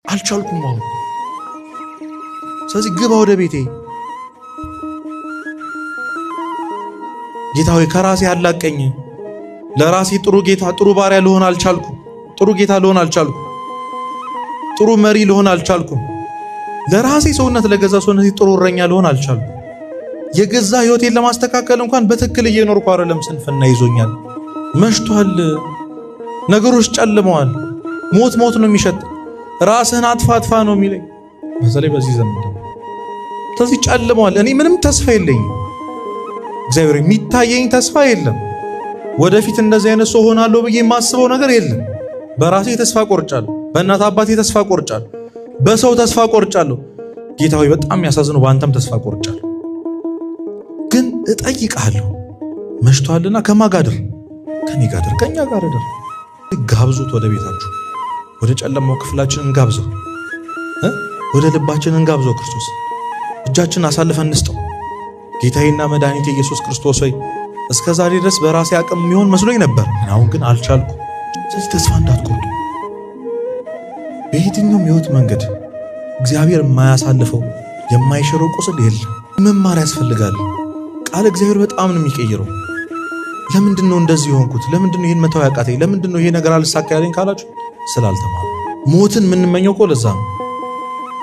አልቻልኩም አሁን። ስለዚህ ግባ ወደ ቤቴ ጌታ ሆይ ከራሴ አላቀኝ። ለራሴ ጥሩ ጌታ ጥሩ ባሪያ ልሆን አልቻልኩም። ጥሩ ጌታ ልሆን አልቻልኩም። ጥሩ መሪ ልሆን አልቻልኩም። ለራሴ ሰውነት ለገዛ ሰውነቴ ጥሩ እረኛ ልሆን አልቻልኩም። የገዛ ሕይወቴን ለማስተካከል እንኳን በትክክል እየኖርኩ አይደለም። ስንፍና ይዞኛል። መሽቷል። ነገሮች ጨልመዋል። ሞት ሞት ነው የሚሸት። ራስህን አጥፋ አጥፋ ነው የሚለኝ። በተለይ በዚህ ዘመን ደግሞ ስለዚህ ጨልመዋል። እኔ ምንም ተስፋ የለኝም። እግዚአብሔር የሚታየኝ ተስፋ የለም። ወደፊት እንደዚህ አይነት ሰው ሆናለሁ ብዬ የማስበው ነገር የለም። በራሴ ተስፋ ቆርጫለሁ። በእናት አባቴ ተስፋ ቆርጫለሁ። በሰው ተስፋ ቆርጫለሁ። ጌታ ሆይ በጣም የሚያሳዝነው በአንተም ተስፋ ቆርጫለሁ። ግን እጠይቅሃለሁ፣ መሽቷልና ከማን ጋር እደር? ከኔ ጋር እደር፣ ከኛ ጋር እደር። ጋብዙት ወደ ቤታችሁ፣ ወደ ጨለማው ክፍላችን እንጋብዘው፣ ወደ ልባችን እንጋብዘው። ክርስቶስ እጃችን አሳልፈን እንስጠው። ጌታዬና መድኃኒቴ ኢየሱስ ክርስቶስ ሆይ እስከ ዛሬ ድረስ በራሴ አቅም የሚሆን መስሎኝ ነበር፣ አሁን ግን አልቻልኩ። ስለዚህ ተስፋ እንዳትቆርጡ። በየትኛውም የህይወት መንገድ እግዚአብሔር የማያሳልፈው የማይሽረው ቁስል የለም። መማር ያስፈልጋል። ቃል እግዚአብሔር በጣም ነው የሚቀይረው። ለምንድን ነው እንደዚህ የሆንኩት? ለምንድን ነው ይሄን መተው ያቃተኝ? ለምንድን ነው ይሄ ነገር አልሳካ ያለኝ ካላችሁ ስላልተማሩ። ሞትን የምንመኘው እኮ ለዛ ነው።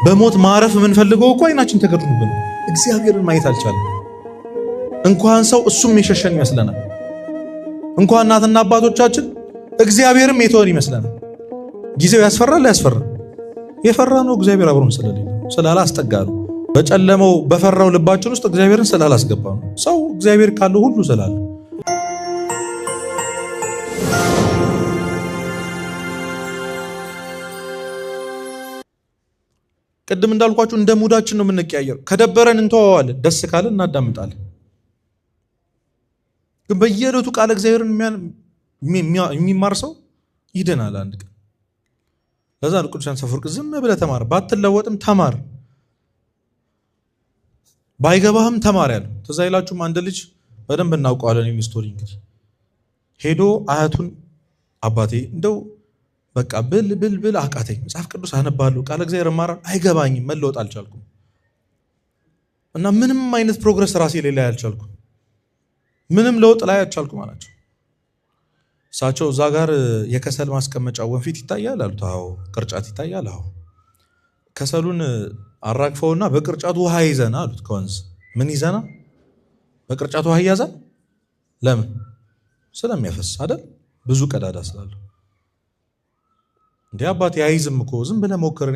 በሞት ማረፍ የምንፈልገው እኮ አይናችን ተከድኖብን እግዚአብሔርን ማየት አልቻለም። እንኳን ሰው እሱም የሸሸን ይመስለናል። እንኳን እናትና አባቶቻችን እግዚአብሔርም የተወን ይመስለናል። ጊዜው ያስፈራል። ያስፈራ የፈራ ነው እግዚአብሔር አብሮን ስለሌለ ስላላስጠጋ ነው። በጨለመው በፈራው ልባችን ውስጥ እግዚአብሔርን ስላላስገባ ነው። ሰው እግዚአብሔር ካለው ሁሉ ስላለ ቅድም እንዳልኳችሁ እንደ ሙዳችን ነው የምንቀያየር። ከደበረን እንተዋዋለን፣ ደስ ካለን እናዳምጣለን። ግን በየዕለቱ ቃለ እግዚአብሔርን የሚማር ሰው ይድናል አንድ ቀን። ለዛ ነው ቅዱስ ዮሐንስ አፈወርቅ ዝም ብለህ ተማር፣ ባትለወጥም ተማር፣ ባይገባህም ተማር ያለው። ትዝ አይላችሁም? አንድ ልጅ በደንብ እናውቀዋለን ይህን story። እንግዲህ ሄዶ አያቱን አባቴ እንደው በቃ ብል ብል ብል አቃተኝ፣ መጽሐፍ ቅዱስ አነባለሁ፣ ቃለ እግዚአብሔር እማራለሁ፣ አይገባኝም፣ መለወጥ አልቻልኩም እና ምንም አይነት progress ራሴ ላይ ላይ አልቻልኩም፣ ምንም ለውጥ ላይ አልቻልኩም አላቸው። እሳቸው እዛ ጋር የከሰል ማስቀመጫ ወንፊት ይታያል አሉት። አዎ። ቅርጫት ይታያል። አዎ። ከሰሉን አራግፈውና በቅርጫቱ ውሃ ይዘና አሉት። ከወንዝ ምን ይዘና? በቅርጫቱ ውሃ ይያዛል። ለምን? ስለሚያፈስ አይደል? ብዙ ቀዳዳ ስላለው። እንዴ አባቴ አይዝም እኮ ዝም ብለህ ሞክር።